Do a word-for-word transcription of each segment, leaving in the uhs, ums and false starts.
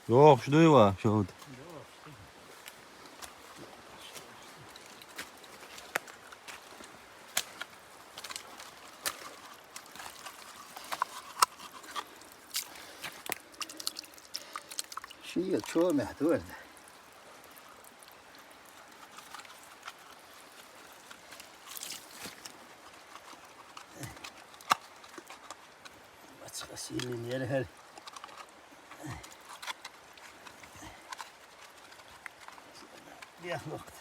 Лохаш дуй ва, шовда? Шийл чомехь ду эр да. Мацха сийлин яр хӀара. Дехлохт.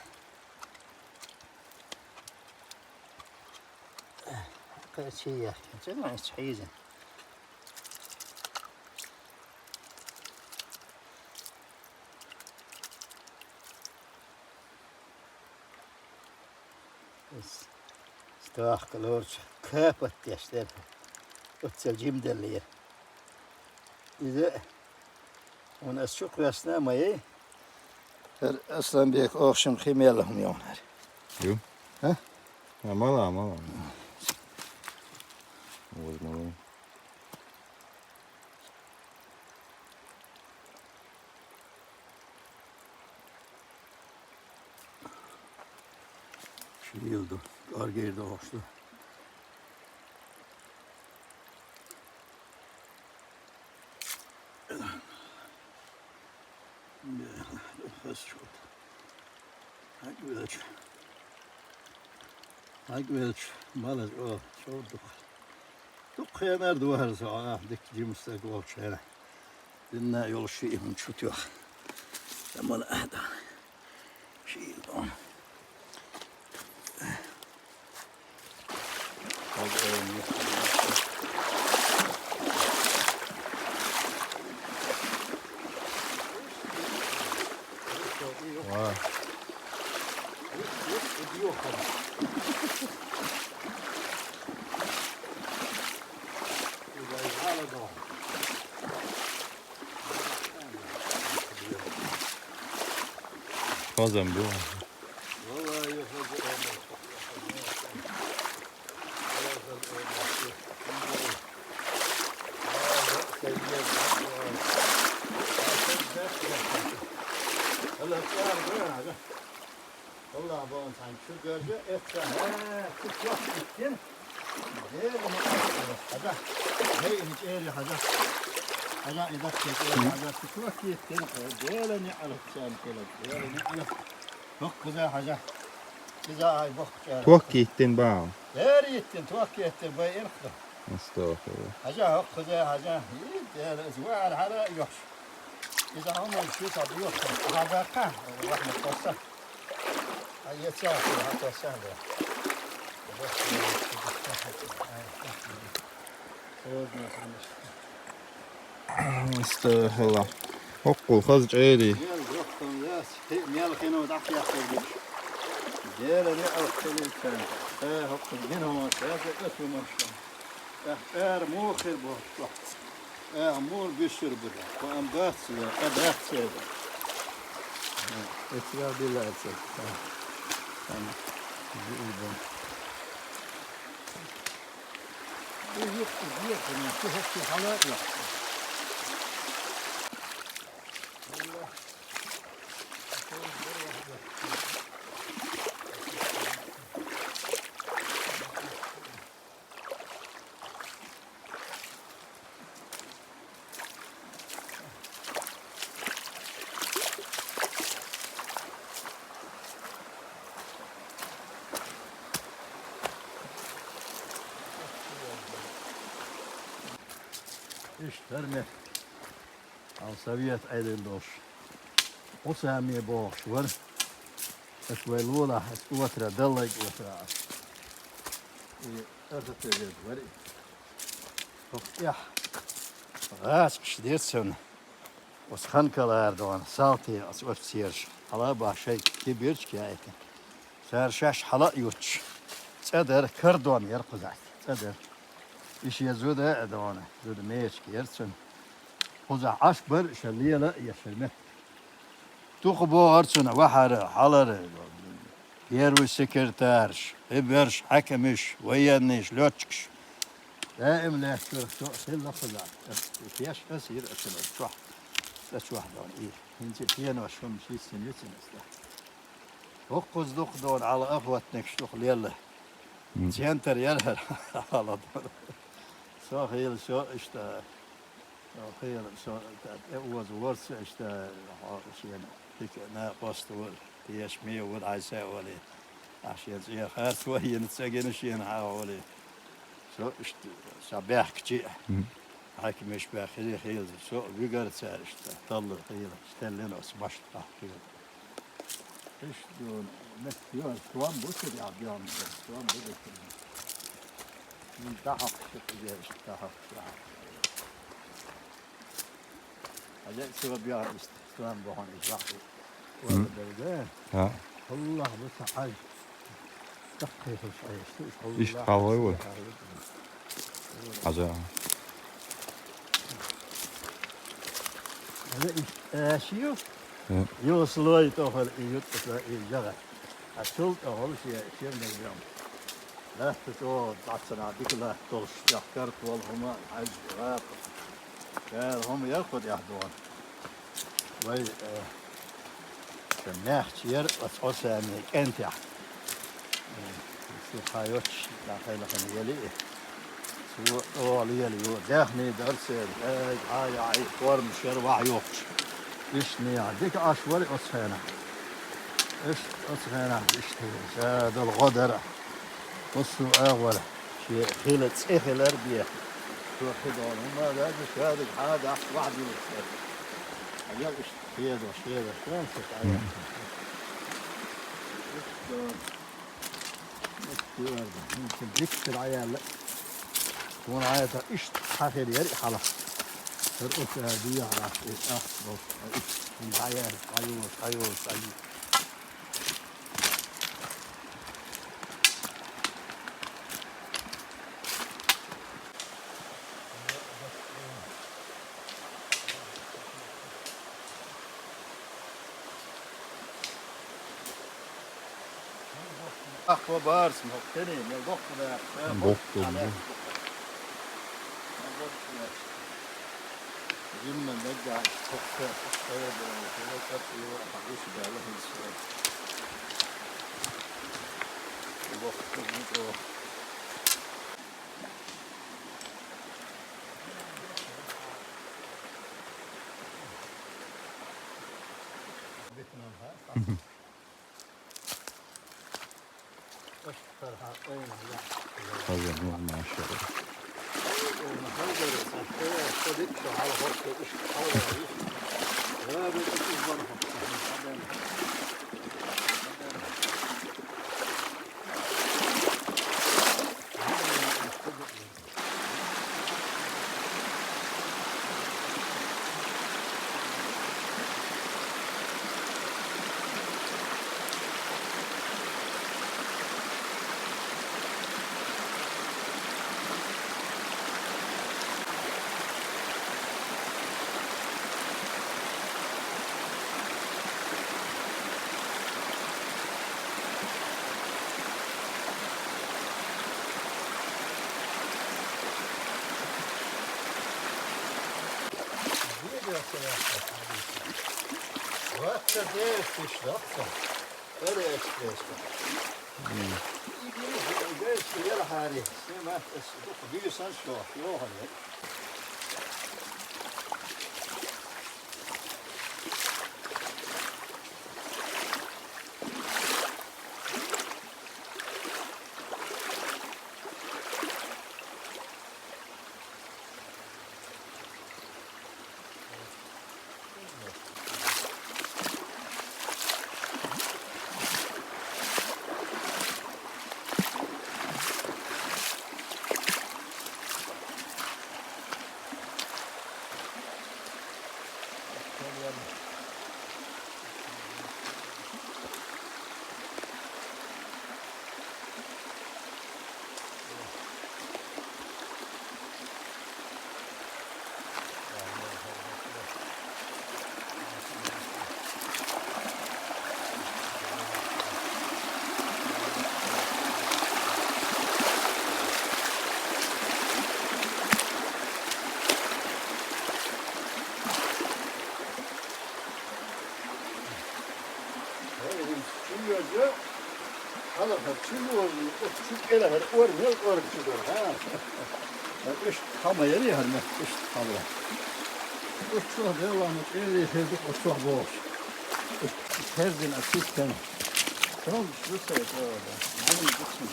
Кхечи яхкин, чӀа ма хьийзина. Ис, стахка лорча капат деш дер. Оццал жимделлера. Иза, вон ас чу кхоьссина а ма яй. ХӀара Асланбек охшам хи мел хӀума йогӀна хӀара. Ю? А? А, мала, мала. Возможно. Шийл ду, кӀоргера дохуш ду. Хазачу. Хьагвелча. Хьагвелча, малаз о, чӀогӀа дукха. Дукха хенара ду хӀара со, а, дика жима стаг волчу хенахь. Динна йолуш шиъ хӀума чу тоьхна. Ца мала ахьа дан. Шиъ дон. Ва. Хазам бу. Аллах бон сан чу гажа эцца, хьа, чу чохь иттина. Дера неӀалт хьажа. Хей, и чӀери хьажа. Хьажа, и даккхий чӀери хьажа. Чу чохь иттина. Дера неӀалт сан кила. Дера неӀалт. ХӀокхуза хьажа. Иза ай бохча. Тохка иттина бахьа. Дера иттина, тохка иттина, бай ирхда. Астагфирулла. Хьажа, хӀокхуза хьажа. И дера, иза вара хьара йохш. Иза хьо муьлш ю сан йохш. Хьажа кхаьа. Рахмат хосса. Истахила. ХӀоккхул хаза чӀерий. Дера неӀалт хилийта. Э, хӀоккхул гина хӀуманаш, яздакъа хӀуманаш. Эх, эр муха хир бу? Эх, муха буьсур бу? Кхоам бац я, къа дац я. Эцга билла эцга. Ана. Жиъ бу. Бу юхту, бу юхту, шу хӀокку хьала а йохту. Иштта хӀара метта. Хьан совет Ӏедал долуш. Кху саме бохуш вара. Ас вай лолахь, ас отара, даллайг отара ас. И аса ца веза вара и. ХӀокху тӀехь гӀазкхаш дира цунна. Оцу хан калара дона, салти оцу офицераш. Хьала а бахьа шайга кибирча кеаийтина. Цара шаьш хьала а юттуш. ЦӀа дара, кордон яра кхузахь. ЦӀа дара. И шен зуда а дона, зуда мечка яра цунна. Кхузахь Ӏаш бара, ша лела а ешара метта. Дукха бохура цунна вахьара, хьалара, первый секретарш, хӀиберш, хьаькамаш, военныйш, лётчикаш. Даим лаьттара со а хилла кхузахь. Ас, шаьш ас йира аса чохь. Ца чохь дон и. ХӀинца пенош хӀума шиссина вицина аса. Дуккхуза дукха дон Ӏала охотникаш дукха лелла. Центр яр хӀара Ӏала дон. Со хийла, со иштта, со хийла, со тӀе оза ворца иштта, хьо шена пика накъост вур, теша ме вур, Ӏайса вали. Ахь шен цӀе харц вайина ца гина шена хьагӀоли. Со иштта, сан баьхкачи а. Хьаькамаш баьхкири хийла, со вигара цара иштта, талла хийла, стеллина оцу башта баьхкира. Иштта дуна, мет йола, стом бу ца дегӀ, бегӀ ма дара, стом бу деккина. Мин тахьакхаш, иштта тахьакхаш. Хьаьжа, цо бегӀа иштта, стом бу хьуна иштта вахьа. Валла берга. ХӀа. Аллах бу ца хьажа. Тахкхехаш айса, Иштта аллах хьалой вай. Хьажа. Ана иштта аша ю? Ю слой тохар и ютта и жага. А цул тохар ши ширнай бем. Лаьтта чӀогӀа дӀацана дика латта долуш, тӀехь карт волу хӀума, хьаьжа, гӀапа. Цара хӀума яра кху тӀехь догӀу. Вай, э, сан маьхча яра оцу Ӏосамийн кӀентехь. Э, цу хьан йоцуш, дӀа хайлахана ели. Цо оха лела ю. Даьхний дара церан. Ай, хьан яхьий, кормаш яра вахьа йохуш. Иштта нехан. Дика Ӏаш вара оцу хенахь. Иштта оцу хенахь иштта. Ша дала гӀо дара. Массо а агӀор шен хила цӀе хилар бен. Цо хи долу хӀума а даьлла, шадерг хьан а дахьаш вахьа дуьйлуш дара. Хьажал иштта хедо, шедо, кхоьмсаш Ӏа. Иштта, иштта юьрда, хӀинца дикка Ӏаяьлла. Суна Ӏайта иштта хьан хир яра и хьалха. ХӀара оцу а дуьйхьа лахь, и ахча долуш, а иштта, хӀинца Ӏаяьлла, Ӏайош, Ӏайош, Ӏайош. Ахва барс, ма хӀокхуьнан, ма боккхула, ма Боккхула. Боккхула. Жимма мегаш, хӀокху, хӀокху, хӀокху, хӀокху, хӀокху, хӀокху, хӀокху. Хаза, ну, машалла. Ватта дерсиш лахта. Эре экспресс. Дерсиш яра хари. Сема эс бук бийсан шо. Йохан. Цу кӀела хӀара ор, мел ор чу дара, хӀа? Иштта хӀама яри хӀара меттиг, иштта хӀама. Оццул Делан ма чӀери хӀе ду, оццул бохуш. Хердина а система. Тон шу сай, да, да. Ман дуксун.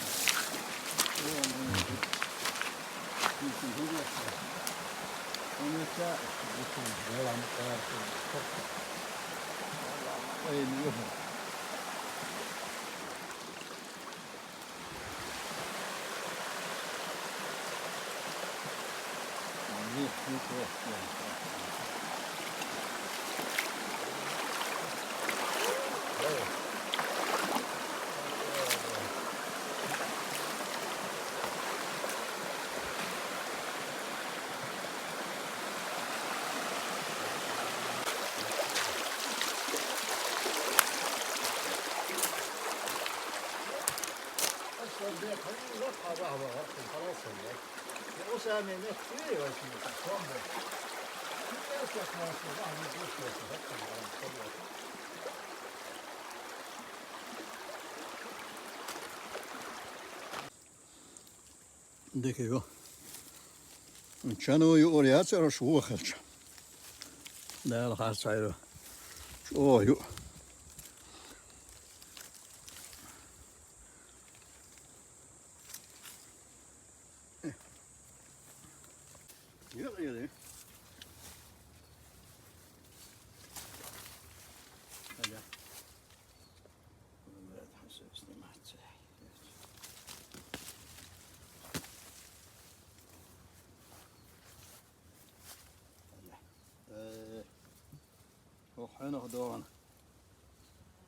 Ой, не. Дика ю. Чано юур яцара аша вохалча. Дала харцахьийра. ЧӀогӀа ю. Юкъ йоли. Хьаля. Выбрать, хьан снимать. Хьаля. Э, ох, хьанах догӀана.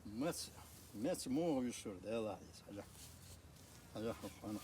Мац, мац мугӀа висур, Дела хьийса. Хьаля. Хьаля, ох, хьанах.